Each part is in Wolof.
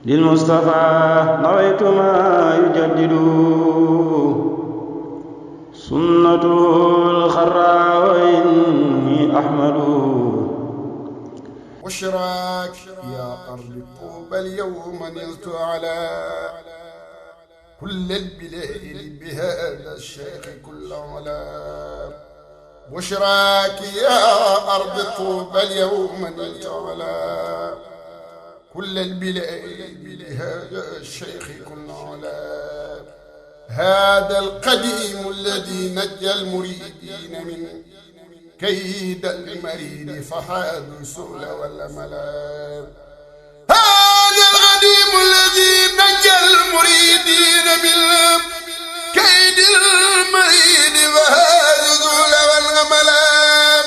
للمصطفى نويت ما يجدد سنة الخرى وإني أحمد بشراك يا أرض طوبى اليوم نلت على كل البلاد بهذا الشيخ كل علا بشراك يا أرض طوبى اليوم نلت على كل البلاد بهذا الشيخ كل علا هذا القديم الذي نجى المريدين من كيد المريد فحاد السؤل والملام هذا القديم الذي نجى المريدين من كيد المريد فحاد السؤل والملام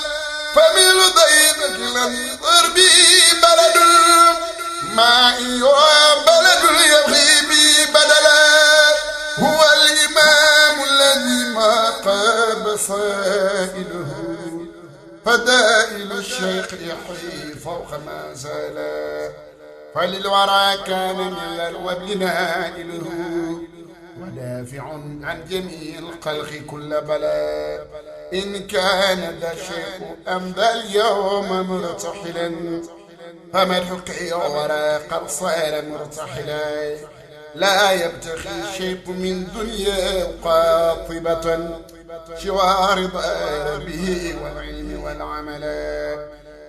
فمن ضيقة لم يضر به بلد ما يرى بلد يبغي به بدلا هو الإمام الذي ما قاب صائله فدائل الشيخ يحيي فوق ما زال فللورى كان من الوبل نائله ودافع عن جميع الخلق كل بلاء إن كان ذا الشيخ أمضى اليوم مرتحلا فمدحك ورى قد صار مرتحلا لا يبتغي الشيخ من دنيا قاطبة شوار رضا به والعلم والعمل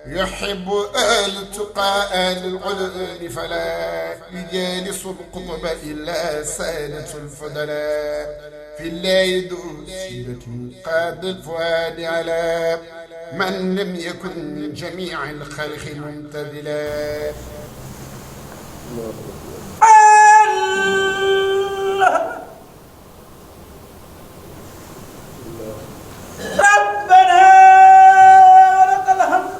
يحب أهل التقى أهل العلم فلا يجالس القطب إلا سادة الفضلاء في الله ذو سيدة قاد الفؤاد على من لم يكن جميع الخلق ممتثلا ربنا لك الحمد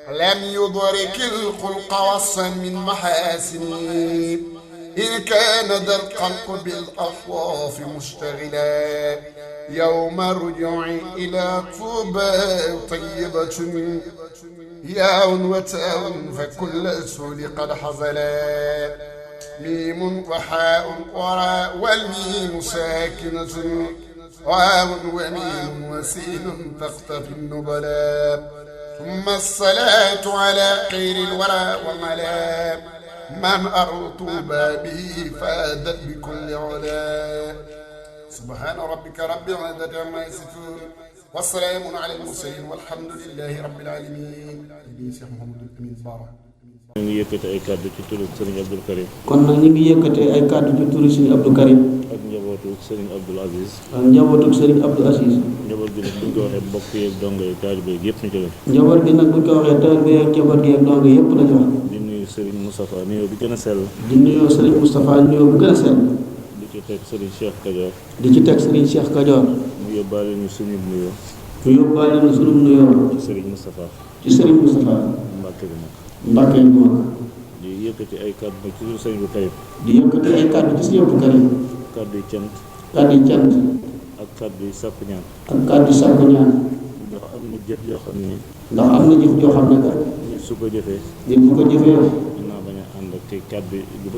لم يدرك الخلق وصا من محاسنه إن كان ذا الخلق بالأخواف مشتغلا يوم رجوعي إلى طوبى طيبة ياء وتاء فكل سول قد حزلا ميم وحاء وراء والميم ساكنة واو وميم وسين تختفي النبلاء ثم الصلاة على خير الورى وملا من أرطوبى به فادت بكل علا سبحان ربك رب العزة عما يصفون والسلام على المرسلين والحمد لله رب العالمين di Cheikh Mouhamadou Amine Bara ñu ngi yëkkati ay kàddu ci turu Serigne Abdoul Karim kon nag ñu ngi yëkkati ay kàddu ci turu Serigne Abdou Karim ak njabootu Serigne Abdoul Aziz ak njabootu Serigne Abdou Aziz njaboot gi nag buñ ko waxee mbokk yeeg dongo yi taalibe yi yëpp ñu ci def njaboot gi nag buñ ko waxee taalibe yi ak njaboot gi ak dongo yëpp la ñu wax di nuyu Serigne Moustapha nuyoo bi gën a sell di nuyoo Serigne Moustapha nuyoo bu gën a sell di ci teg Serigne Cheikh Kajoor di ci teg Serigne Cheikh Kajoor mu yóbbaale ñu suñu nuyoo mu yóbbaale na sunu nuyoo ci Serigne Moustapha ci Serigne Moustapha Mbàkke bi nag Mbàkke bi mag di yëkkati ay kàddu nag ci turu Serigne Abdoul Karim di yëkkati ay kàddu ci Serigne Abdou Karim kàddu yi cant kàddu yi cant ak kàddu yi sàkku ñaan ak kàddu yi sàkku ñaan ndax am na jëf yoo xam ne ndax am na jëf joo xam ne kat nit su ko jëfee nit bu ko jëfee mën naa bañ a ànd ak ak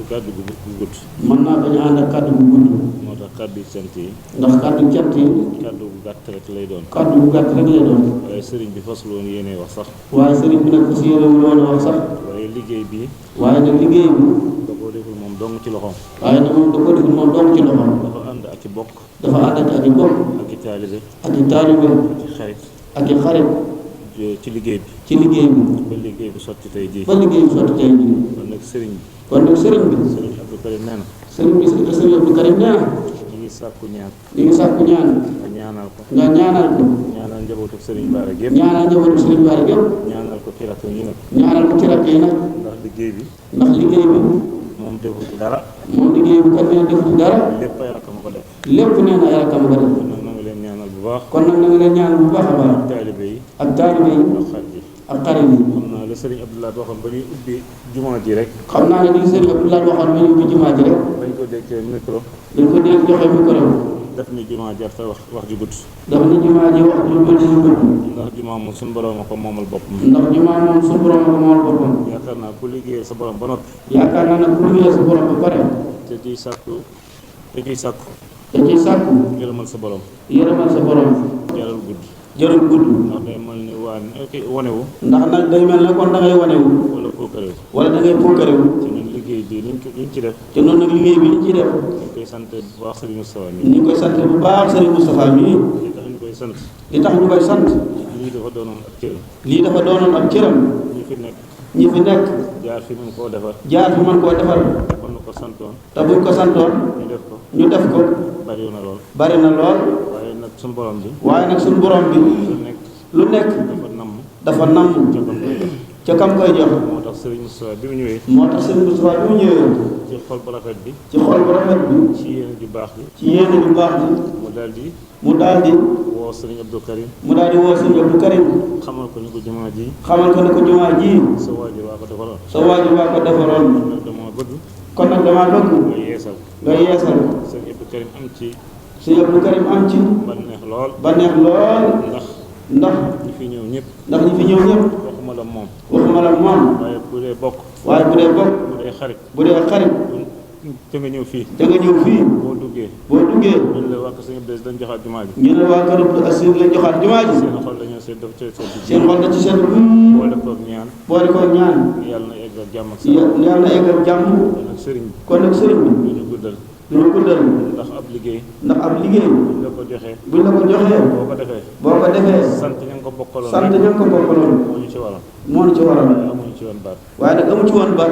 kàddu gu gudd. mën naa bañ a ànd ak kàddu bu gudd. moo tax kàddu cant yi. ndax kàddu cant yi. kàddu bu gàtt rek lay doon. kàddu bu gàtt rek lay doon. waaye sëriñ bi fasul woon yéene wax sax. waaye sëriñ bi nag fas yéene wu woon a wax sax. waaye liggéey bi. waaye nag liggéey bi. da koo deful moom dong ci loxoom. waaye nag moom da koo deful moom dong ci loxoom. dafa ànd ak i bokk. dafa ànd ak i bokk. ak i taalibe. ak i taalibe. ak i xarit. ak i xarit. ci liggéey bi. ci liggéey bi. ba liggéey bi sotti tey jii. ba liggéey bi sotti tey jii. kon nag sëriñ bi. kon nag sëriñ bi. sëriñ Abdou Karim nee na. sëriñ bi sëriñ Abdou Karim nee na. ñu ngi sàkku ñaan. ñu ngi sàkku ñaan. nga ñaanal ko. nga ñaanal ko. ñaanal njabootu sëriñ Bara gépp. ñaanal njabootu sëriñ Bara gépp. ñaanal ko ci rakk yi nag. ñaanal ko ci rakk yi nag. ndax liggéey bi. ndax liggéey bi. moom deful dara. moom liggéey bi kat nee na deful dara. lépp ay rakkam ko def. lépp nee na ay rakkam ko def. kon nag na nga leen ñaanal bu baax. kon nag na nga leen ñaanal bu baax a baax. taalibe yi. ak taalibe yi. ak xarit yi. ak xarit yi. xam naa la sëriñ Abdoulaye waxoon ba ñuy ubbi jumaa ji rek. xam naa ne li sëriñ Abdoulaye waxoon ba ñu ubbi jumaa ji rek. bañ ko déggee micro. dañ ko dégg joxe micro. def ni jumaa jar te wax ju gudd. dafa ni jumaa ji wax ju bëri ju gudd. ndax jumaa moom suñu borom a ko moomal boppam. ndax jumaa moom suñu borom a ko moomal boppam. yaakaar naa ku liggéeyal sa borom ba noppi. yaakaar naa ne ku liggéeyal sa borom ba pare. te ciy sàkku. te ciy sàkku. yërëmal sa borom. yërëmal sa borom. jaral gudd. jarul gudd. ndax day mel ni wanewu. ndax nag day mel ne kon da ngay wanewu. wala puukarewu. wala da ngay puukarewu. te ñun liggéey bi liñ ci def. te noonu nag liggéey bi liñ ciy def. ñu koy sant bu baax Serigne Moustapha mi. ñu ngi koy sant bu baax Serigne Moustapha mii. li tax ñu koy sant. li tax ñu koy sant. lii dafa doonoon ak cëram. lii dafa doonoon ab cëram. ñi fi nekk. jaar fi mën koo defar. kon nu ko santoon. te buñ ko santoon. ñu def ko. bari na lool. bari na lool. waaye nag suñu borom bi. lu nekk. dafa namm. ca kam koy jox. moo tax Serigne Moustapha bi mu ñëwee. ci xol bu rafet bi. ci yéene ju baax bi. mu daal di. woo Serigne Abdou Karim. xamal ko ni ko jumaa ji. sa waajur waa ko defaroon. kon nag damaa bëgg. nga yeesal. Serigne Abdou Karim am ci. banneex lool. ndax ñi fi ñëw ñëpp. waxuma la moom. waaye bu dee bokk. bu dee xarit. te nga ñëw fii. boo duggee. ñu la waa kër Sëñ Abdou lañ joxaat jumaa ji. seen xol dañoo seet dafa ci seet. boole koog ñaan. yàlla na egg ak jàmm ak salaam. kon nag sëriñ bi. ñu guddal. ndax ab liggéey. buñ la ko joxee. boo ko defee. sant ña nga ko bokkaloon. moo ñu ci waral. waaye amuñu ci woon baat.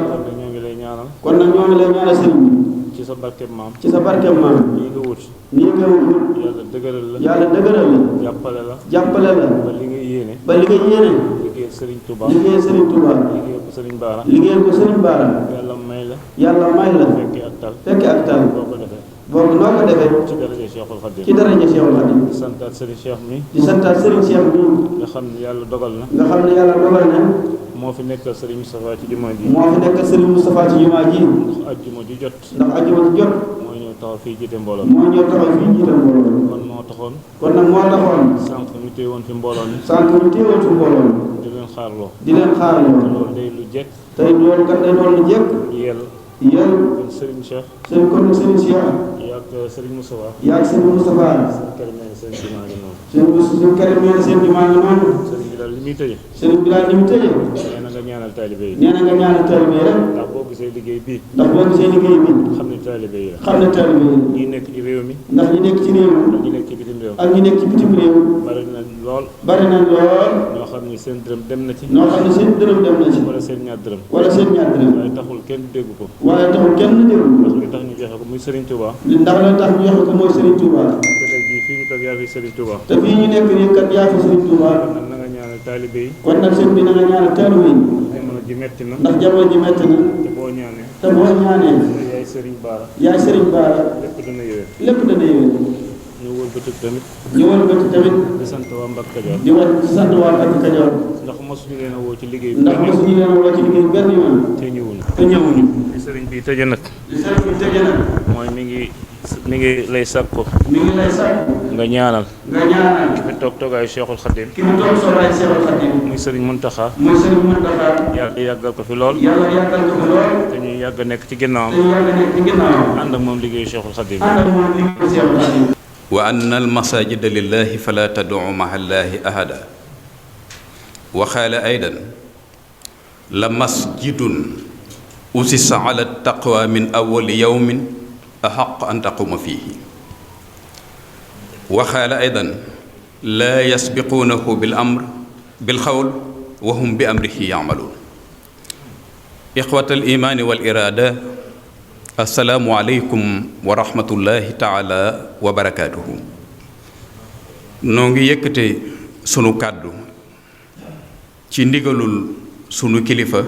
kon nag ñoo ngi lay ñaanal. sëriñ bi. ci sa barkeb maam. nii nga wut. yàlla dëgëral la. jàppale la. ba li nga yéene. liggéeyal Sëriñ Touba. liggéeyal ko Sëriñ Baara. yàlla may la. fekke ak tal. boo ko defee. ci daraja Cheikhul Khadim. di santaat Sëriñ Cheikh mi. nga xam ne yàlla dogal na. moo fi nekkal Sëriñ Moustapha ci jumaa ji. ndax ajjuma ju jot. moo ñëw taxaw fii jiite mbooloo. kon moo taxoon. sànq ñu téewoon fi mbooloo mi. di leen xaarloo. te loolu day lu jekk. yel kon Serigne Cheikh. yaag Serigne Moustapha. seen jumaa ngi noonu. Serigne bi daal li muy tëje. nee na nga ñaanal taalibe yi. rek. ndax boo gisee liggéey bii. xam ne taalibe yi la. ñi nekk ci réew mi. ndax ñi nekk ci réew mi. ñi nekk ci bitim réew. ak ñi nekk ci bitim réew. bari na lool. ñoo xam ne seen dërëm dem na ci. wala seen ñaar dërëm. waaye taxul kenn dégg ko. ndax li tax ñu joxe ko muy Serigne Touba. te tey jii fii ñu toog yaa fi Serigne Touba. kon nag na nga ñaanal taalibe yi. jamono ji metti na. te boo ñaanee. yaay Serigne Bara. lépp dana yéwén. ñu wëlbati tamit. di sant waa Mbacke Kajoor. di sant waa Mbacke Kajoor. ndax mosuñu leen a woo ci liggéey bi. benn yoon. te ñëwuñu. li sëriñ bi tëje nag. mooy mi ngi lay sàkku. nga ñaanal. ki fi toog toogaayu Cheikhul Khadim. muy sëriñ Muntaxa. yàlla yàggal ko fi lool. te ñuy yàgg nekk ci ginnaawam. ànd ak moom liggéeyu Cheikhul Khadim. wa anna almasajida lillahi fala tad'u ma'a allahi ahada wa qaala aydan la masjidun usisa ala taqwa min awwali yawmin ahaq an taquma fihi wa qaala aydan la yasbiquunahu bil amr bil qawl wa hum bi amrihi ya'maluun ixwata al imaani wal iraada assalaamu aleykum wa rahmatullahi taala wa barakaatuhu. noo ngi yëkkate sunu kàddu ci ndigalul sunu kilifa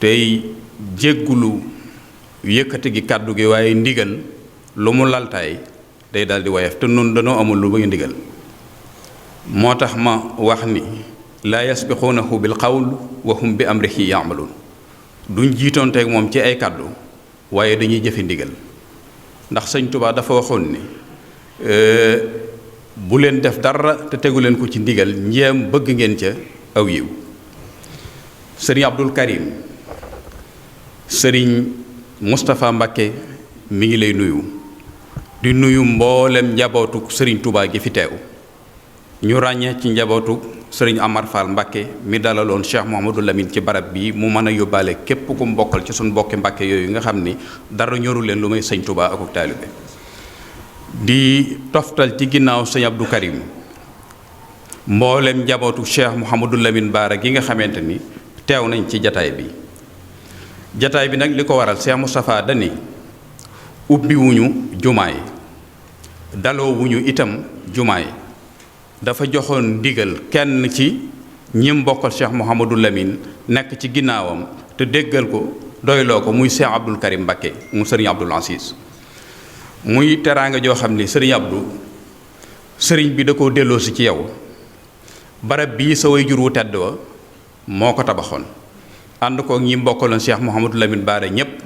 tey jéggulu yëkkate gi kàddu gi waaye ndigal lu mu laltaay day daldi woyof te nun danoo amul lu bëgg ndigal moo tax ma wax ni laa yasbiquunahu bil qawl wa hum bi amrihi ya'maluun duñ jiitoonteeg moom ci ay kàddu waaye dañuy jëfe ndigal ndax sëñ Tuubaa dafa waxoon ni bu leen def dara te tegu leen ko ci ndigal njéem bëgg ngeen ca aw yiw sëriñ Abdul Karim sëriñ Moustapha Mbakke mi ngi lay nuyu di nuyu mboolem njabootu sëriñ Tuubaa gi fi teew ñu ràññee ci njabootu sëriñ Amar Fall Mbakke mi dalaloon Cheikh Mouhamadou Lamine ci barab bi mu mën a yóbbaale képp ku mbokkal ci suñu mbokki Mbakke yooyu nga xam ni dara ñoru leen lu may sëñ Tuubaa ak taalibe di toftal ci ginnaaw sëñ Abdou Karim mboolem njabootu Cheikh Mouhamadou Lamine Baara gi nga xamante ni teew nañ ci jataay bi nag li ko waral Cheikh Moustapha dani ubbiwuñu jumaay daloowuñu itam jumaay dafa joxoon ndigal kenn ci ñi mbokkal Cheikh Mouhamadou Lamine nekk ci ginnaawam te déggal ko doyloo ko muy Cheikh Abdoul Karim Mbacké mu sëriñ Abdoul Aziz muy teraanga joo xam ni sëriñ Abdou sëriñ bi da koo delloosi ci yow barab bii sa way jur wu tedd wa moo ko tabaxoon ànd kook ñi mbokkaloon Cheikh Mouhamadou Lamine Bara ñépp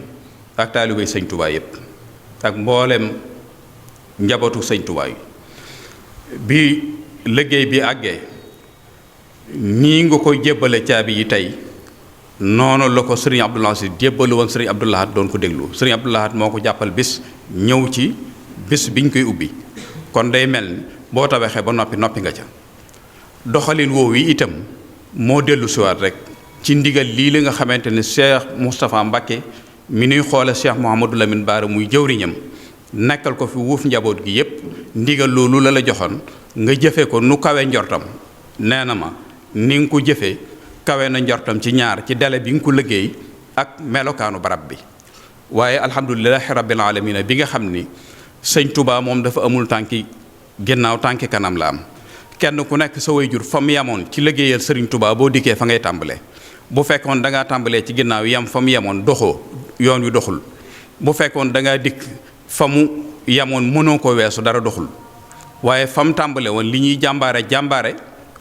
ak taalibey sëñ Touba yépp ak mboolem njabootu sëñ Touba yi bi liggéey bi àggee nii nga koy jébbale caabi yi tey noonu la ko sëriñ Abdoul Aziz jébbalu woon sëriñ Abdoul Ahad doon ko déglu sëriñ Abdoul Ahad moo ko jàppal bis ñëw ci bis biñ koy ubbi kon day mel ni boo tabaxee ba noppi nga ca doxalin woowu yi itam moo dellu siwaat rek ci ndigal lii li nga xamante ne Cheikh Moustapha Mbacké mi nuy xoole Cheikh Mouhamadou Lamine Bara muy jëwriñam nekkal ko fi wuuf njaboot gi yépp ndigal loolu la la joxoon nga jëfe ko nu kawe njortam nee na ma ni nga ko jëfe kawe na njortam ci ñaar ci dele bi nga ko liggéey ak melokaanu barab bi waaye alhamdulilahi rabbil alamina bi nga xam ni sëñ Touba moom dafa amul tànki ginnaaw tànki kanam la am kenn ku nekk sa waajur fa mu yemoon ci liggéeyal sëriñ Touba boo dikkee fa ngay tàmbalee bu fekkoon da ngaa tàmbalee ci ginnaaw yem fa mu yemoon doxoo yoon wi doxul bu fekkoon da ngaa dikk fa mu yemoon mënoo ko weesu dara doxul waaye fa mu tàmbale woon li ñuy jàmbaare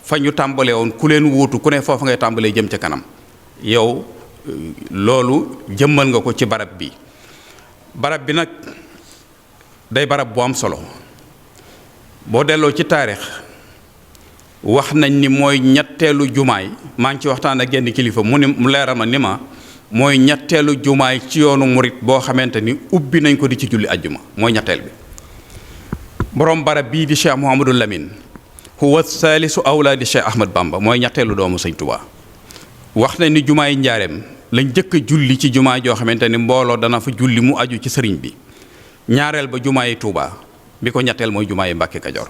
fa ñu tàmbale woon ku leen wuutu ku ne foofa ngay tàmbalee jëm ca kanam yow loolu jëmmal nga ko ci barab bi nag day barab bu am solo boo delloo ci taarix wax nañ ni mooy ñetteelu jumaay maa ngi ci waxtaan ak genn kilifa mu leeral ma ni ma mooy ñetteelu jumaay ci yoonu murit boo xamante ni ubbi nañ ko di ci julli ajjuma mooy ñetteel bi borom barab bii di Cheikh Mouhamadou Lamine huwa saalisu awlaadi Cheikh Ahmad Bamba mooy ñetteelu doomu sëñ Touba wax nañ ni jumaay njaareem lañ jëkk a julli ci jumaa joo xamante ni mbooloo dana fa julli mu aju ci sëriñ bi ñaareel ba jumaa yi Touba bi ko ñetteel mooy jumaa yi Mbàkke Kajoor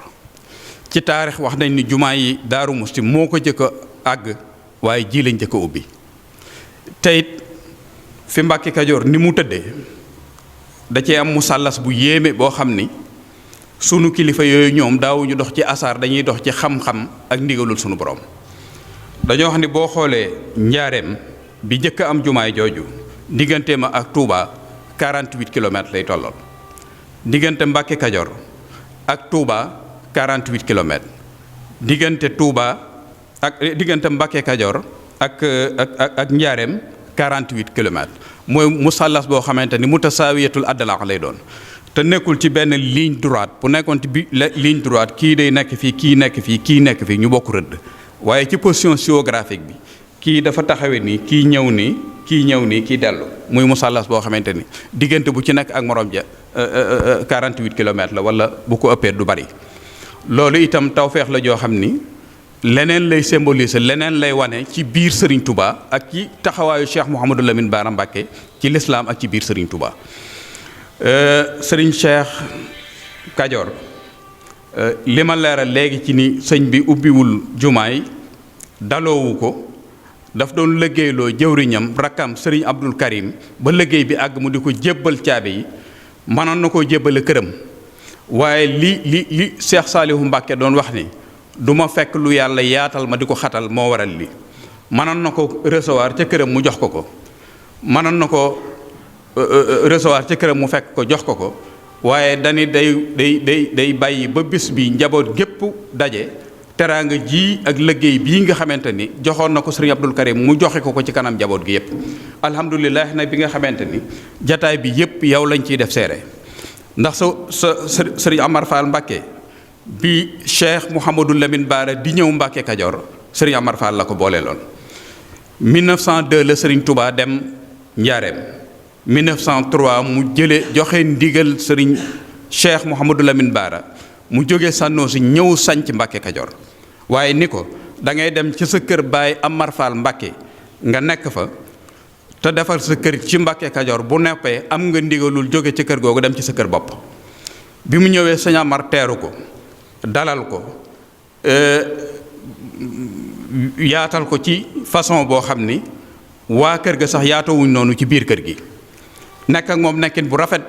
ci taarix wax nañ ni jumaa yi Daaru Musti moo ko jëkk a àgg waaye ji lañ jëkk a ubbi teyit fi Mbàkke Kajoor ni mu tëddee da cee am musallas bu yéeme boo xam ni sunu kilifa yooyu ñoom daawuñu dox ci asaar dañuy dox ci xam-xam ak ndigalul sunu borom dañoo wax ni boo xoolee njaareem bi njëkk a am jumaay jooju diggante ma ak Touba 48 kilomètres lay tollool diggante Mbàkke Kajoor ak Touba 48 kilomètres diggante Touba ak diggante Mbacké Kajoor ak Njaareem 48 kilomètres mooy musallas boo xamante ni mutasaawiyatul adlaax lay doon te nekkul ci benn ligne droite bu nekkoon ci bi ligne droite kii day nekk fii kii nekk fii kii nekk fii ñu bokk rëdd waaye ci position géographique bi kii dafa taxawee nii kii ñëw nii kii ñëw nii kii dellu muy musallas boo xamante ni diggante bu ci nekk ak morom ja 48 kilomètres la wala bu ko ëppee du bari loolu itam tawfeex la joo xam ni leneen lay symboliser leneen lay wane ci biir Serigne Touba ak ci taxawaayu Cheikh Mouhamadou Lamine Bara Mbacké ci lislaam ak ci biir Serigne Touba Serigne Cheikh Kajoor li ma leeral léegi ci ni sëñ bi ubbiwul jumaay daloowu ko daf doon liggéeyloo jëwriñam rakkam Serigne Abdul Karim ba liggéey bi àgg mu di ko jébbal caabe yi mënoon na koo jébbale këram waaye li Cheikh Saliou Mbacké doon wax ni du ma fekk lu yàlla yaatal ma di ko xatal moo waral li mënoon na ko recevoir ca këram mu jox ko mënoon na ko recevoir ca këram mu fekk ko jox ko waaye dani day bàyyi ba bis bi njaboot gépp daje teraanga ji ak liggéey bii nga xamante ni joxoon na ko Serigne Abdul Karim mu joxe ko ci kanam njaboot gi yépp alhamdulilah nag bi nga xamante ni jataay bi yépp yow lañ ciy def seere ndax sa Serigne Amar Fall Mbacké bi Cheikh Mouhamadou Lamine Bara di ñëw Mbacké Kajoor Serigne Amar Fall la ko booleeloon 1902 la Serigne Touba dem Njaareem 1903 mu joxe ndigal Serigne Cheikh Mouhamadou Lamine Bara mu jóge Sànnoosi ñëw sanc Mbacké Kajoor waaye ni ko da ngay dem ci sa kër baay Amar Fall Mbacké nga nekk fa te defar sa kër ci Mbacké Kajoor bu neppee am nga ndigalul jóge ci kër googu dem ci sa kër bopp bi mu ñëwee sëñ Amar teeru ko dalal ko yaatal ko ci façon boo xam ni waa kër ga sax yaatawuñ noonu ci biir kër gi nekk ak moom nekkin bu rafet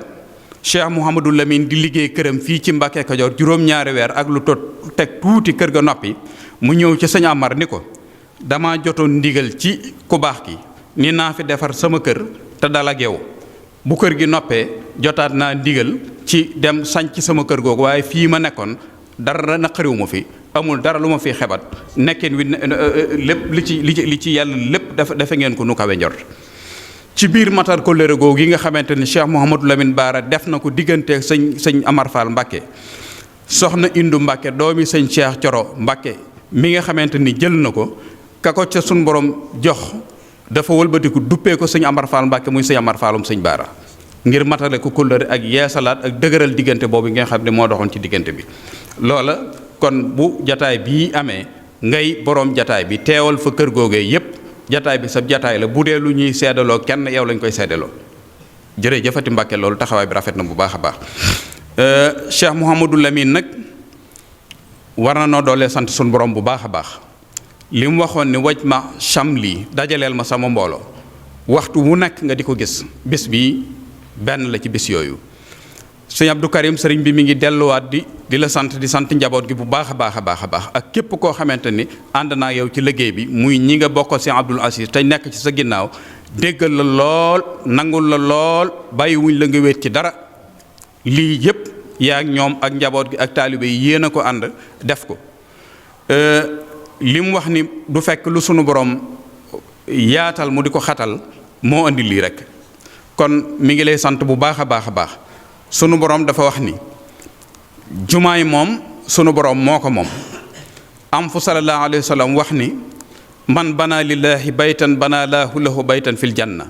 Cheikh Mouhamadou Lamine di liggéey këram fii ci Mbacké Kajoor juróom-ñaari weer ak lu tot teg tuuti kër ga noppi mu ñëw ci sëñ Amar ni ko dama jotoon ndigal ci ku baax ki ni naa fi defar sama kër te dal ak yow bu kër gi noppee jotaat naa ndigal ci dem sanc sama kër googu waaye fii ma nekkoon dara naqariwu ma fi amul dara lu ma fi xebat nekkin wi lépp li ci yàlla lépp dafa ngeen ko nu kawe njort ci biir matar kóllëre googu yi nga xamante ni Cheikh Mouhamadou Lamine Bara def na ko digganteeg sëñ Amar Fall Mbacké soxna Indu Mbacké doomi sëñ Cheikh Coro Mbacké mi nga xamante ni jël na ko ka ko ca sun borom jox dafa wëlbatiku duppee ko sëñ Amar Fall Mbacké muy sëñ Amar Fallum sëñ Bara ngir matale ko kóllëre ak yeesalaat ak dëgëral diggante boobu nga xam ne moo doxoon ci diggante bi loola kon bu jataay bii amee ngay borom jataay bi teewal fa kër googee yépp jataay bi sa jataay la bu dee lu ñuy seddaloo kenn yow lañ koy seddaloo jërëjëfati Mbacké loolu taxawaay bi rafet na bu baax a baax Cheikh Mouhamadou Lamine nag war na noo doolee sant suñu borom bu baax a baax li mu waxoon ni waj ma chamli dajaleel ma sama mbooloo waxtu wu nekk nga di ko gis bis bi benn la ci bis yooyu sëñ Abdou Karim sëriñ bi mi ngi delluwaat di la sant di sant njaboot gi bu baax a baax a baax a baax ak képp koo xamante ni ànd naa yow ci liggéey bi muy ñi nga bokkal sëñ Abdoul Aziz te nekk ci sa ginnaaw déggal la lool nangul la lool bàyyiwuñ la nga wéet ci dara lii yëpp yaa ak ñoom ak njaboot gi ak taalibe yi yéen a ko ànd def ko li mu wax ni du fekk lu sunu borom yaatal mu di ko xatal moo andi lii rek kon mi ngi lay sant bu baax a baax a baax sunu borom dafa wax ni jumaay moom sunu borom moo ko moom am fu sallallahu alayhi wa sallam wax ni man bana lillahi baytan bana laahu lahu baytan fil janna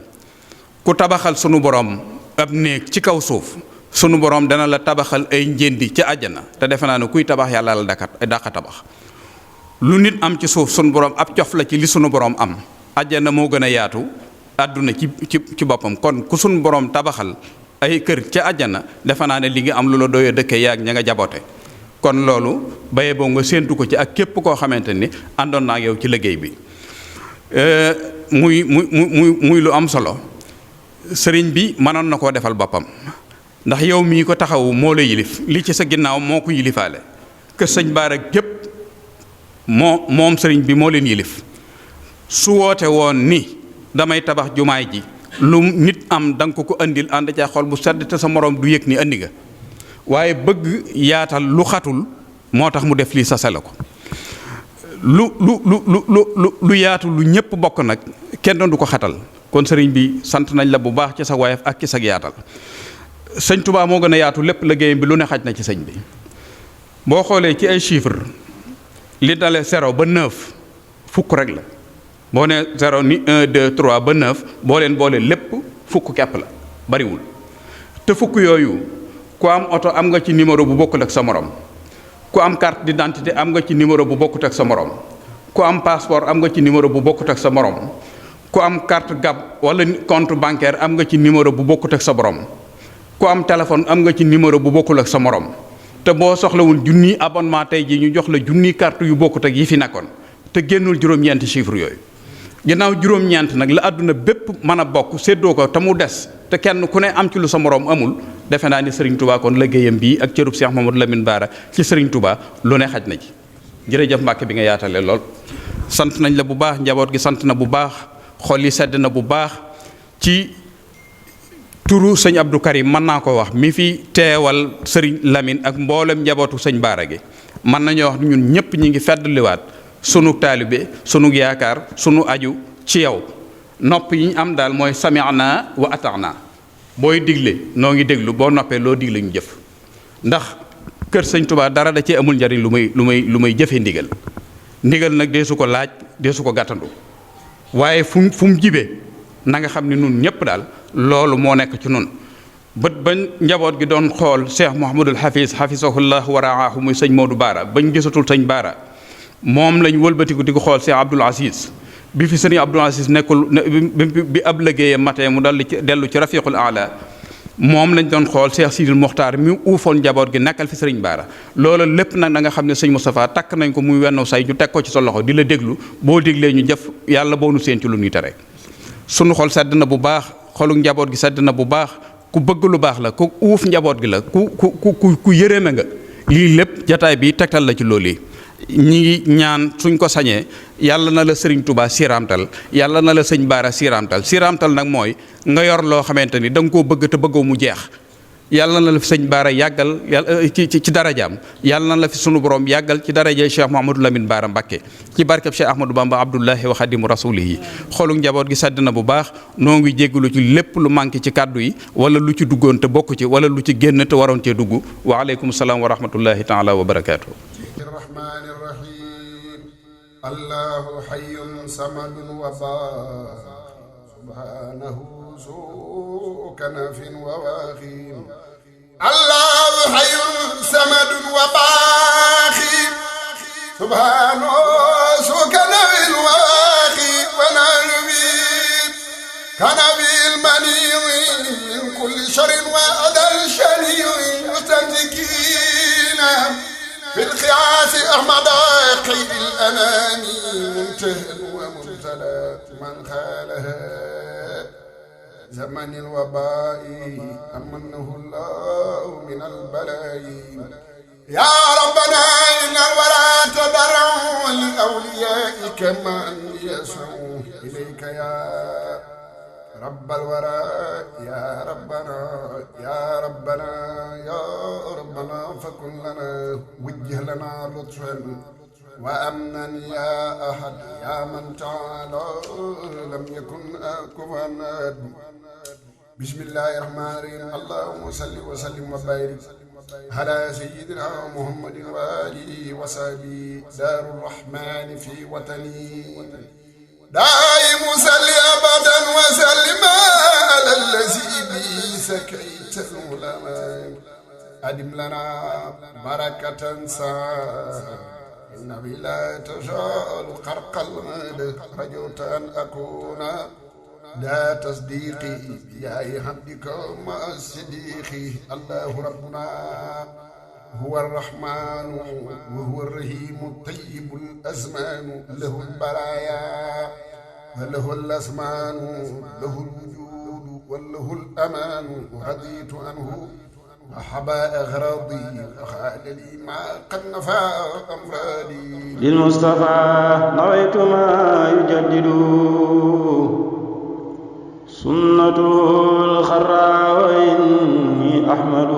ku tabaxal sunu borom ab néeg ci kaw suuf sunu borom dana la tabaxal ay njëndi ci àjjana te defe naa ne kuy tabax yàlla la dàqa tabax lu nit am ci suuf sunu borom ab cof la ci li sunu borom am àjjana moo gën a yaatu àdduna ci boppam kon ku sunu borom tabaxal ay kër ca àjjana defe naa ne li nga am lu la doyoo dëkkee yaag ña nga jaboote kon loolu baye boo nga séentu ko ci ak képp koo xamante ni àndoon naa yow ci liggéey bi muy lu am solo sëriñ bi mënoon na koo defal boppam ndax yow mii ko taxawu moo la yilif li ci sa ginnaaw moo ko yilifaale kër sëñ Bara gépp moom sëriñ bi moo leen yilif su woote woon ni damay tabax jumaay ji lu nit am danga ko andil ànd ca xol bu sedd te sa moroom du yëg ni andi nga waaye bëgg yaatal lu xatul moo tax mu def lii sase la ko lu yaatu lu ñëpp bokk nag kenn du ko xatal kon sëriñ bi sant nañ la bu baax ci sa woyof ak ci sa yaatal sëñ Touba moo gën a yaatu lépp liggéeyam bi lu ne xaj na ci sëñ bi boo xoolee ci ay chiffres li dale 0 ba 9 fukk rek la boo ne 0 ni 1 2 3 ba 9 boo leen boole lépp fukk kepp la bariwul te fukk yooyu ku am oto am nga ci numéro bu bokkul ak sa morom ku am carte d'identité am nga ci numéro bu bokkut ak sa morom ku am passeport am nga ci numéro bu bokkut ak sa morom ku am carte gab wala compte bancaire am nga ci numéro bu bokkut ak sa borom ku am téléphone am nga ci numéro bu bokkul ak sa morom te boo soxlawul junni abonnement tey ji ñu jox la junni carte yu bokkut ak yi fi nekkoon te génnul juróom-ñeenti chiffre yooyu ginnaaw juróom-ñeent nag la àdduna bépp mën a bokk séddoo ko te mu des te kenn ku ne am ci lu sa morom amul defe naa ni Serigne Touba kon liggéeyam bii ak cërub Cheikh Mamadou Lamine Bara ci Serigne Touba lu ne xaj na ci jërëjëf Mbàkke bi nga yaatale lool sant nañ la bu baax njaboot gi sant na bu baax xol yi sedd na bu baax ci turu sëñ Abdou Karim mën naa ko wax mi fi teewal Serigne Lamine ak mboolem njabootu sëñ Bara gi mën nañoo wax ñun ñëpp ñi ngi feddliwaat sunu taalibe sunu yaakaar sunu aju ci yow nopp yi ñu am daal mooy sami'na wa ata'na booy digle noo ngi déglu boo noppee loo digle ñu jëf ndax kër sëñ Touba dara da cee amul njariñ lu may jëfee ndigal nag dee su ko laaj dee su ko gàttandu waaye fu mu jibee na nga xam ne nun ñëpp daal loolu moo nekk ci nun bët bañ njaboot gi doon xool Cheikh Mouhamadul Hafiz hafizahullah wa raahu muy sëñ Modou Bara bañ gisatul sëñ Bara moom lañ wëlbatiku di ko xool Cheikh Abdoul Aziz bi fi sëriñ Abdoul Aziz nekkul bi ab liggéeyam matee mu dellu ci rafiqul aala moom lañ doon xool Cheikh Sidil Mokhtar mi uufoon njaboot gi nekkal fi sëriñ Bara loola lépp nag da nga xam ne sëñ Moustapha takk nañ ko muy wennu say ñu teg ko ci sa loxo di la déglu boo déglee ñu jëf yàlla boo nu seen ci lu ñuy tere sunu xol sedd na bu baax xolu njaboot gi sedd na bu baax ku bëgg lu baax la ku uuf njaboot gi la ku yërëme nga lii lépp jataay bi tegtal la ci loolu yi ñi ngi ñaan suñ ko sañee yàlla na la sëriñ Touba siramtal yàlla na la sëñ Bara siramtal nag mooy nga yor loo xamante ni da nga koo bëgg te bëggoo mu jeex yàlla na la fi sëñ Bara yàggal ci darajaam yàlla na la fi sunu borom yàggal ci daraja Cheikh Mouhamadou Lamine Bara Mbacké ci barkeb Cheikh Ahmadou Bamba Abdullahi wa Xadimu Rasulihi xolu njaboot gi sedd na bu baax noo ngi jéggalu ci lépp lu manqué ci kàddu yi wala lu ci duggoon te bokk ci wala lu ci génn te waroon cee dugg wa aleykum salaam wa rahmatullahi taala wa barakaatu. الرحمن الرحيم الله حي صمد وبار سبحانه ذو كنف وواخيم الله حي صمد وباخي سبحانه ذو كنف وواخيم ونعلمي كنبي المنيع من كل شر وأذى الشنيع مستمسكين في القياس أحمد خير الأنام منتهى ومبتلى من خالها زمن الوباء أمنه الله من البلاء يا ربنا إن الورى تضرعوا للأولياء كما أن يسعوا إليك يا رب الورى يا ربنا يا ربنا يا ربنا فكن لنا وجه لنا لطفا وأمنا يا أحد يا من تعالى لم يكن كفوا أحد بسم الله الرحمن الرحيم اللهم صل وسلم وبارك على سيدنا محمد وآله وصحبه دار الرحمن في وطني دائم صلي أبدا وسلم على الذي به سكيت العلماء أدم لنا بركة إن بلا تشاء خرق المد رجوت أن أكون لا تصديقي يا حمدك مع الصديق الله ربنا هو الرحمن وهو الرحيم الطيب الأزمان له البرايا وله الأزمان له الوجود وله الأمان رضيت عنه وحبا أغراضي وخال لي ما قد نفى أمرادي للمصطفى نويت ما يجدد سنة الخرى وإني أحمد